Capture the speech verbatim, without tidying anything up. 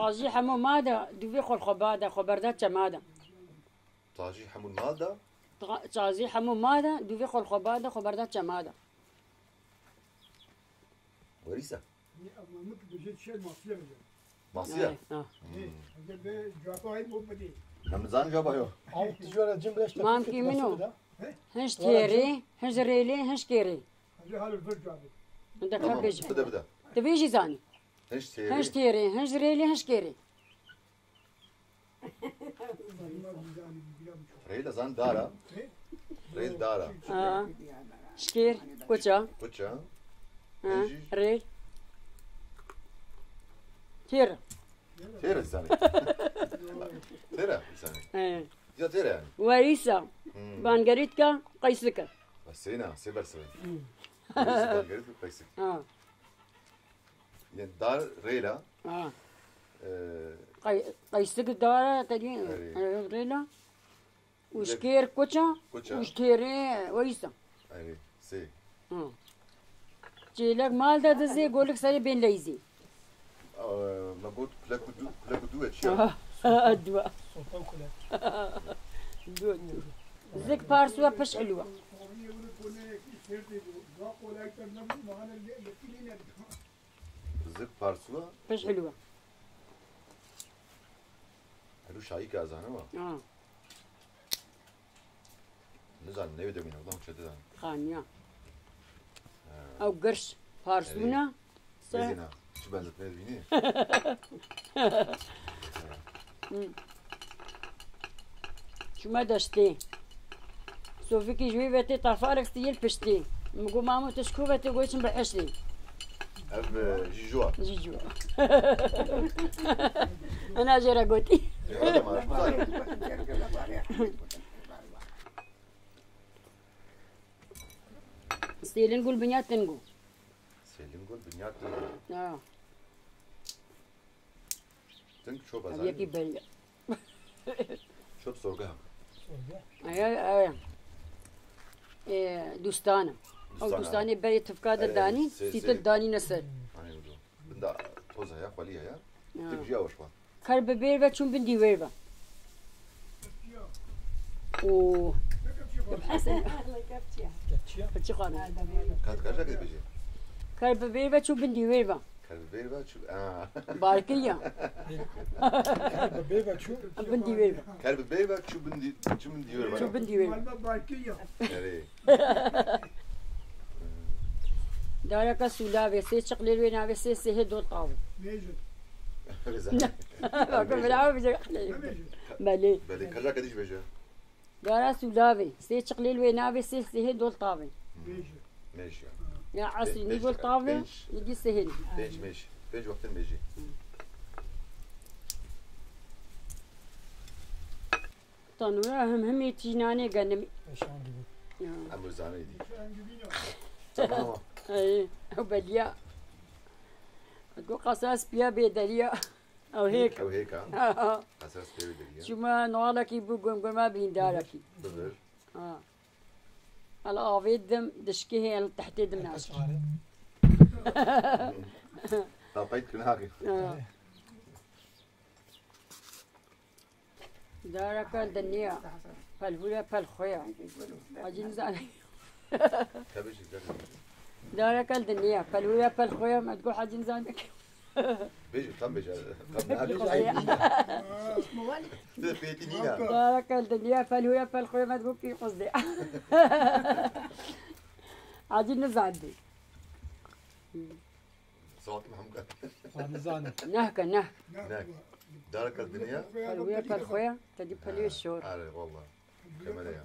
Çazî hemû ma de, dûvê xwe li xwe ba de, xwe berda çema de. Çazî hemû mal de. Çazî hemû ma de, dûvê xwe li xwe ba de, xwe berda çema de. Werîsa. Mamik bije çe masiye bije. Masiye? Ha. Ê, eger be cevaba ay bu bide. Em zanin cevaba yok. Ew tijara cim reşte. Mamkî min o. Hinç têrê, hinç rêlê, hinç kêrê. Hadi hal bir cevabı. Min de ka bêje. Bide, bide. Tu bêjî zanî. Hinç têrê. Hinç têrê, hinç rêlê, hinç kêrê. Rêl zan dara. Rêl dara. Ha. Şkêr, kuça. Kuça. Ha. Rêl. Têr. Têr zanî. Têr zanî. He. Ya têr yani. Werîsa. Hmm. Bangerîtka, qeysike. Sêna, sê bersivên. Hmm. Werîsa, bangerîtka, qeysike. Ha. Yani dar rêla. Ha. Ee, qey-, qeysik dara, te dî, erê, rêla. Û ji kêr kuça, kuça, û ji têrê weyîsa. Erê, sê. Ha. Çêlek mal de dizê, golik serê bên leyzê. Aa, me got kulek û du, kulek û du e çi ya? Dua. Sopa û kulek. Dua. Zik parsuwa piş hilwa. Zik parsuwa. Piş hilwa. Ero şayî ke ez zanim wa. Ha. Nizanim, newê demîne, wela hûn çi dizanin. Xaniya. Ha. Ew girş, parsûna. Erê. Se- Bezîna, çi benzetmeye dibînî? Hı. Çûme deştê. Sofikî ji wê vetê tafarek stî yê li piştê. Min got, "Mamo, tu ji ku vetê?" Got, "Çim bi heştê." Ev, e, jî jû a. Jî jû a. Ena jê re gotî. Jê re de ma, ez bizanî. Sêlin gul binya tingo. Sêlin gul binya tingo. Ha. Ting çop. Ev ezanî yekî beriya. Çop sorge hem. Sorge? Aya, aya. E, dustana. Dustana. O dustanê berê tifka de, e, danî, sê, sîtil sê danî neser. Hani bu. Binda toz heye, xwelî heye. Ya. Tik jî ew şwa. Ker bi bêr ve çûn bin dîwêr ve. Oo. Kepçiya. Kepçiya. Kepçiya. Kepçiya. Kat kaja kedi bêje? Ker bi bêr ve çû bin dîwêr ve. Ker bi bêr ve çû, aa. Barkil ya. Ker bi bêr ve çû. Bin dîwêr ve. Ker bi bêr ve çû bin dî-, çû bin dîwêr ve. Çû bin dîwêr ve. Malma barkil ya. Erê. Dareka sûlavê, sê çiqlêl wê navê sê sihê dol tavê. Bêje. Bak, bêje. Bravo, bêje. Belê. Belê, kaja kedî jî bêje. Dara sûlavê, sê çiqlêl wê navê sê sihê dol tavê. Bêje. Bêje. Ya esrî nî dol tavê, yedî sihê. Pênc mêj. Pênc wextin bêje. Tanûra him himê tînanê genim. Eşan gibi. Ya. Em wê zanê dî. Tamam. Ey, ew beliya. Got qasas piya bê deriya. Ew hêk. Ew hêk a. Qasas piya bê deriya. Çûma noalekî bû gum guma bîndarekî. Bibir. Ha. Ela avê dim dişkihê, el tehtê dim naşkî. Ta peyt kinakî. Ha. Dareka dinya, pelhûre pelxwe ya. Hacî nizane. Dareka dinya, pelhûre pelxwe ya, me digot Hacî nizane. Bêje, tam bêje. Tam ne bêje. Pêtî nîna. Dareka dinya, pelhûre pelxwe ya, me digot pî quzê. Hacî nizane. Sawatim hemû ke. Nehke, neh. Ne. Dareka dinya. Pelhûre pelxwe ya, te dî pelê şor. Are, walla. Kemele ya.